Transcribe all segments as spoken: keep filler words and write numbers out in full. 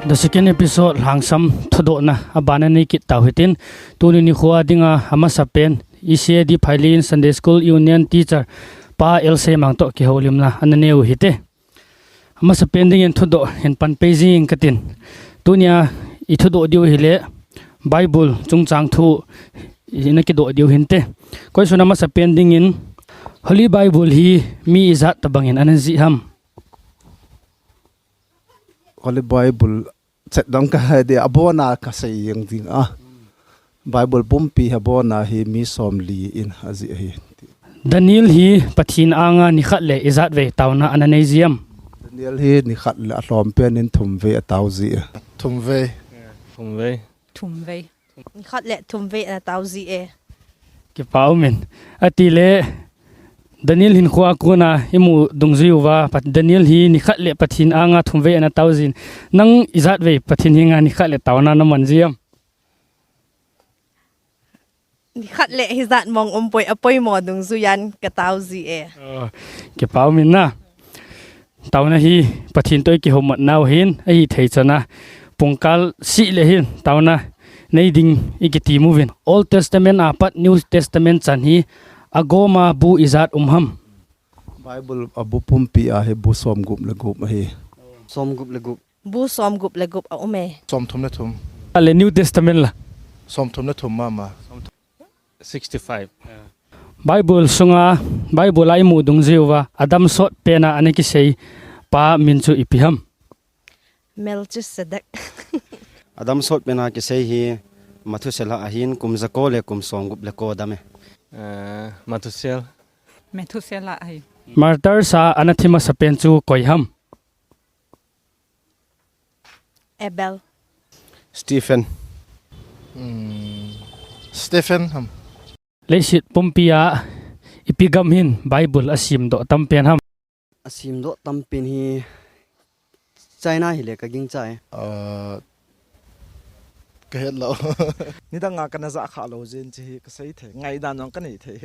The second episode, Lhangsam thudohna abana nei kit tau hitin, tuni nikho dinga amasapen, E C A D Phailin Sunday School Union teacher pa L Seimang toh kihoulimna ana neiu hite. Amasapen dingin thudoh hin pan pei jing katin. Tunia i thudoh diu hile Bible chungchang thu ina kidoh diu hinte. Koisun amasapen dingin, Holy Bible hi mi ijat tabangin ana jih ham? Holy Bible chet dang ka hai dia, abona ka sei jeng ding a. Bible pumpi hi abona hi mi somli in ajih ahi. Daniel hi Pathen anga nikhat le ijat vei taona ana nei jiem? Daniel hi nikhat le alhompen in thum vei atao jie. Thum vei. Thum vei. Thum vei. Nikhat le thum vei ana tao jie. Kipa umin. Atile Daniel hinkhoa kona imu dungjui uva, Pat-, Daniel hi nikhat le Pathen anga thum vei ana tao jin. Nang ijat vei Pathen henga nikhat le taona naman jiem? Nikhat le hijat mong umpoi, apoimo dungjuiyin katao jie. Oh, kipa umin na. Taona hi Pathen toh ikihoumatnau hin, ahithei chana pungkal seh le hin, taona nei ding ikiti muvin. Old Testament apat New Testament chan hi agoma bu ijat um ham? Bible abu pumpi a hi bu somgup le gup ahi. Somgup le gup. Bu somgup le gup a um e. Somthum le thum. Ale New Testament la? Somthum le thum mama. Sixty-five. Bible sunga, Bible a imu dungjui uva, adam sotpena ana kisei pa min chu ipi ham? Melchizedek. Adam sotpena kisei hi Methuselah ahin, kum jako le kum somgup le ko adam e. Eh, Methusel. Methuselah ahi. Martyrs a ana thi masapen chu koi ham? Abel. Stephen. Hmm. Stephen ham. Leiset pumpi a ipi gam hin Bible asimdoh tampen ham? Asimdoh tampen hi China hile kagingcha e. Ah, kahet lou. Nidanga kana ja kha lou jeh in hiche hi kasei thei. Ngaidan jong kanei thei.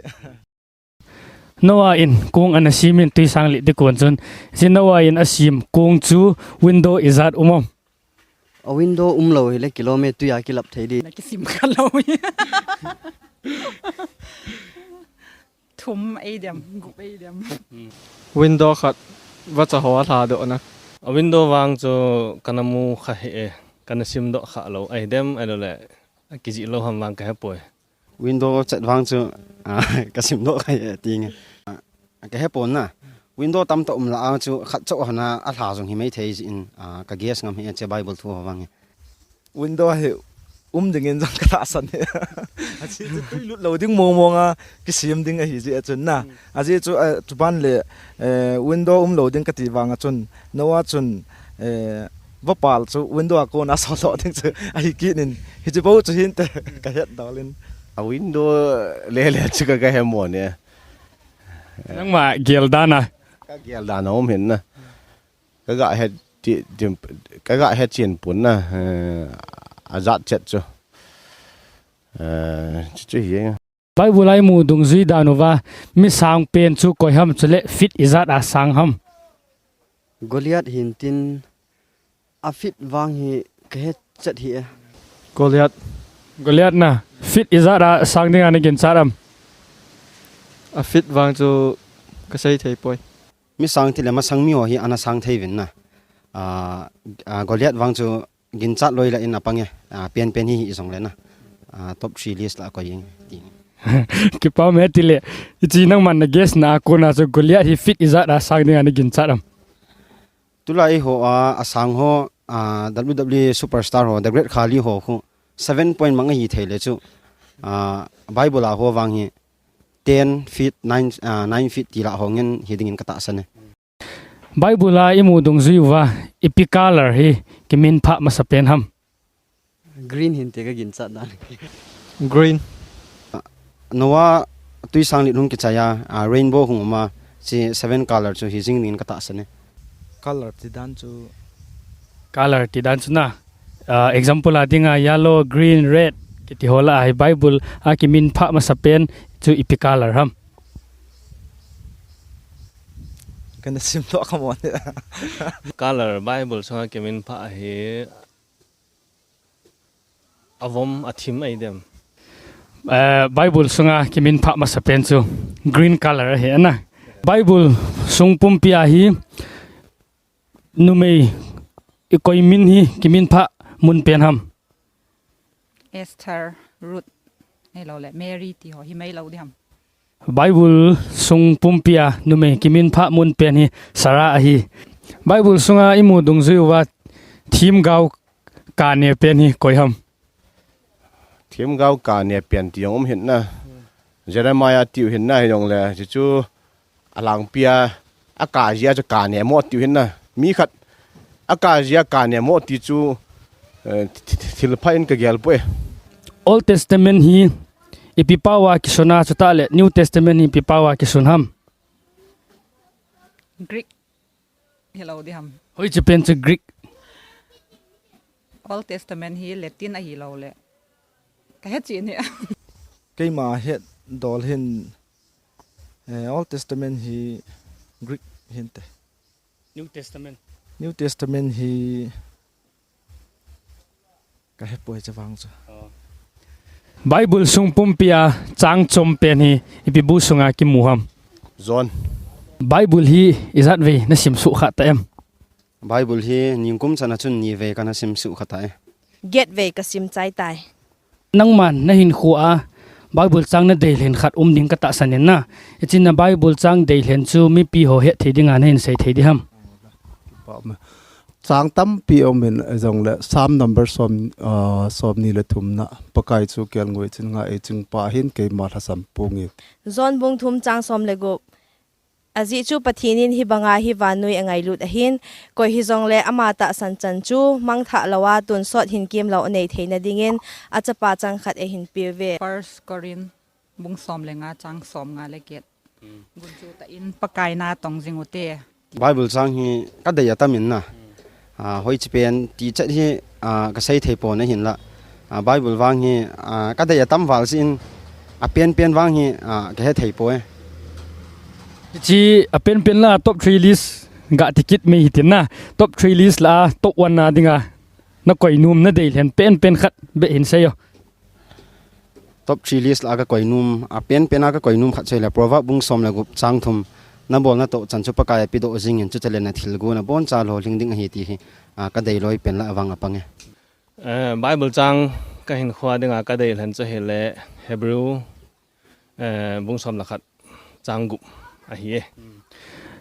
Noah in kong ana semin twisanglet ding kon chun, hiche Noah in asem kong chu window ijat um am? A window umlou hile kilom e, twi a kilap thei ding. Na kisem kha lou. Thum eidem, gup eidem. Window khat vacha ho alhadoh na. A window vang chu kana mu kha hih e, kana simdoh kha lou. Eidem, ahilou le, akijih lou ham vang kahepoi. Window chet vang chu, ah, kasimdoh kha e tinge. Ah, kahepon na. Window tamtah um lah a chu khat chauh hon a alha jong himai thei jeh in, ah, ka guess ngam hih e, hiche Bible thu ho vang hi. Window hi um dingin jong katahsan e. Ajeh chu twi lut lou ding mong mong a kisem ding ahi jeh chun na. Ajeh chu, ah, chuban le, eh, window umlou ding kati vang a chun, Noah chun, eh, vapal chu window a kona soldoh ding chu ahi kit in, hiche bou chu hinte kahet dol in. A window le le chu ka, kahe mo ne. Nangma gel dan a. Ka gel dan a um hin na. Ka ga het ti, ti, ka ga het chen pon na, eh, ajat chet chu. Eh, chu, chu hi. Bible a imu dungjui dan uva, mi sangpen chu koi ham chule feet ijat a sang ham? Goliath hintin, a feet vang hi kahe chet hih e. Goliath. Goliath na, feet ijat a sang dinga naginchat am? A feet vang chu kasei thei poi. Mi sang tile masang mi ho hi ana sang thei uvin na. Ah, ah, Goliath vang chu ginchat loi lah in apang e, ah, penpen hi hijongle na. Ah, top three list lah a koi jeng ti. Kipa um e tile, hiche nangman na guess na a kona chu Goliath hi feet ijat a sang dinga naginchat am? Tulai ho a, asang ho, ah, W W E superstar ho, The Great Khali ho khu, seven point mang ahi thei le chu, ah, Bible a ho vang hi ten feet, nine, ah, nine feet ti lah ho ngen hi dingin katahsan e. Bible a imu dungjui uva, ipi color hi kiminphah masapen ham? Green hinte kaginchat dan. Green. Noah twisanglet hung kichai a, ah, rainbow hung um a, hiche seven color chu hi jing dingin katahsan e. Color ti dan chu. Color ti dan chu na. Ah, example a dinga yellow, green, red kiti ho lah a hi Bible a kiminphah masapen chu ipi color ham? Kana simdoh kha mo ne. Color Bible sunga kiminphah hi Avom athim ahi dem. Eh, Bible sunga kiminphah masapen chu green color ahi ana. Bible sung pumpi a hi numei i koi min hi kiminphah mun pen ham? Esther, Ruth, ahilouleh Mary ti ho hi mai lou ding ham? Bible sung pumpi a numei kiminphah mun pen hi Sarah ahi. Bible sunga imu dungjui uva themgao kane pen hi koi ham? Themgao kane pen ti jong um hih in na. Jeremiah tiu hih in na, hijongle chuchu alangpia, akajia chu kane mo tiu hih in na. Mi khat akajia kane mo ti chu, eh, thi-, thi-, thilpha in kagel poi. Old Testament hi ipi paova kisun a, chutah le New Testament hi ipi paova kisun ham? Greek hilou ding ham? Hoiche pen chu Greek? Old Testament hi Latin ahilouleh kahe chih ni. Keima hetdol hin, eh, Old Testament hi Greek hinte. New Testament. New Testament hi kahe poi, chevang chu. Oh. Bible sung pumpi a chang chom pen hi ipi bu sunga kimu ham? John. Bible hi ijat vei nasim suhkhah ta em? Bible hi ningkum chana chun ni vei kana sim suhkhah ta e. Get vei kasim chai tai. Nangman nahinkhoa Bible chang nadeilhen khat um ding katahsan in na. Hichea Bible chang deilhen chu mipi ho hetthei dinga nahin seithei ding ham? Chang tampi um in, jongle Psalm number som, ah, somni le thumna, Pakai chu kelngoi chun nga eiching pa ahin, keima lhasam pung in. John bung thum chang som le gup. Ajeh chu Pathen in hibanga hi vannoi angailut ahin, koi hijongle ama tahsan chan chu mangthah louva tonsot hinkemlou anei theina dingin achapa changkhat eihin peuve. First Corinth bung som le nga chang somnga le get. Gunchu tah in Pakai natong jing ute. Bible chang hi kadei atam in na. Ah, hoiche pen ti chet hi, ah, kaseithei pon ahinla. Ah, Bible vang hi, ah, kadei atam val jeh in apenpen vang hi, ah, kahe thei poi. Hiche apenpen lah a top three list gati kit mai hitin na. Top three list lah a top one na dinga nakoi nom, nadeilhen penpen khat beh hin seiyo. Top three list lah a kakoi nom, apenpen a kakoi nom khat chu ahile Proverb bung som le gup chang thum, nabolna toh chan chu Pakai a pedoh jingin, chuche le nathilgon aboncha lolhing ding ahi ti hi, ah, kadei loi pen lah a vang apang e. Eh, Bible chang kahinkhoa dinga kadeilhen chu ahile Hebrew, eh, bung som le khat chang gup ahi e.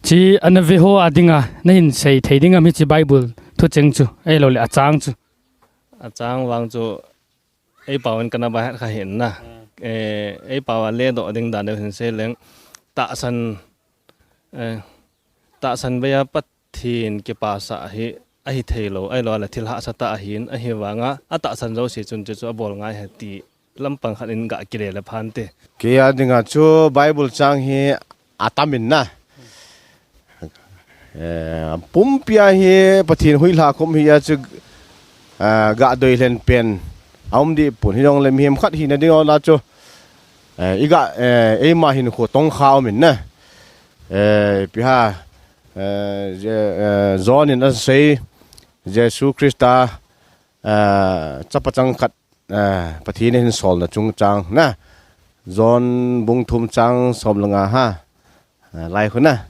Hiche ana ve ho a dinga nahin seithei ding ham hiche Bible thucheng chu, ahilouleh achang chu? Achang vang chu eipao in kana baihat kha hih in na. Eh, eipao a ledoh ding dan deu hin seileng, tahsan, eh, tahsan beiya Pathen kipasah hi ahi theilou, ahilouleh thil hahsa tah ahin, ahivanga atahsan jouse chun chuchu abol ngai ahi ti lampang khat in gakile le phante. Keia dinga chu Bible chang hi atam in na. Eh, pumpia hi Pathen huilha khum hi a chu, eh, gadeilhen pen aum deh pon, hijongle mihem khat hina dinga chu, eh, iga, eh, eima hinkho tongkha um in na. Eh, ipi ham, eh, Je-, eh, John in asei, Jesu Christa, eh, chapa changkhat, eh, Pathen in ahin solna chungchang na. John bung thum chang som le nga ha. Eh, lai khu na.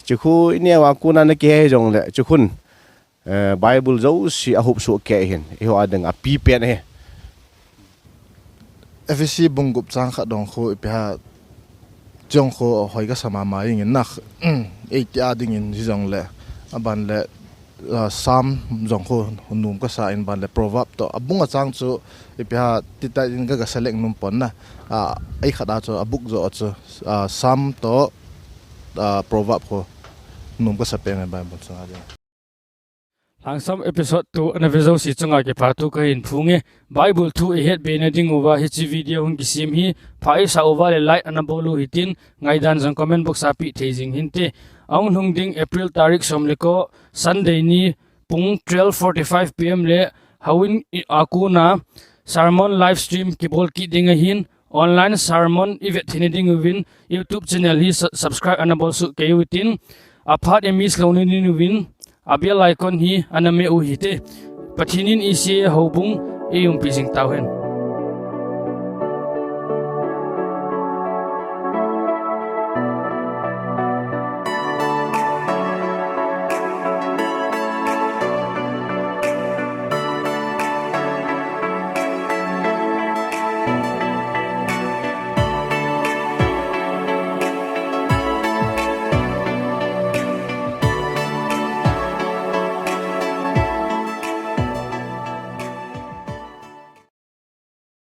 Chu khu ineo a kona nakihe jongle, chu khun, eh, Bible jouse ahop soh kei hin, eiho a dinga apipen ahi. Ephesi bung gup chang khat jong khu ipi ham, jong khu hoi kasa mama jeng in na, eiti a dingin hijongle, aban le, ah, Psalm jong khu nom kasa in, ban le Proverb toh, abung achang chu ipi ham, tita in ka, ka select nom pon na, ah, ei khat a chu, a book jo chu, ah, Psalm toh, ah, Proverb khu nom kasa pen in Bible chang a ding. Lhangsam episode two ana ve jouse chunga kipathu kahin phong e. Bible thu ihet be na diuva hiche video hung kisem hi pha isah uva le like ana bol u hitin, ngaidan jong comment box a peh thei jing hinte. Ahung lhung ding April tarik som le ko Sunday ni pung twelve forty-five P M le houin a kona sermon live stream kibol kit ding ahin, online sermon ivet theina diuvin YouTube channel hi su-, subscribe ana bol soh kei utin, aphat i miss louna diuvin a bell icon hi ana meh u hite. Pathen in E C A houbung eiumpi jing tauhen.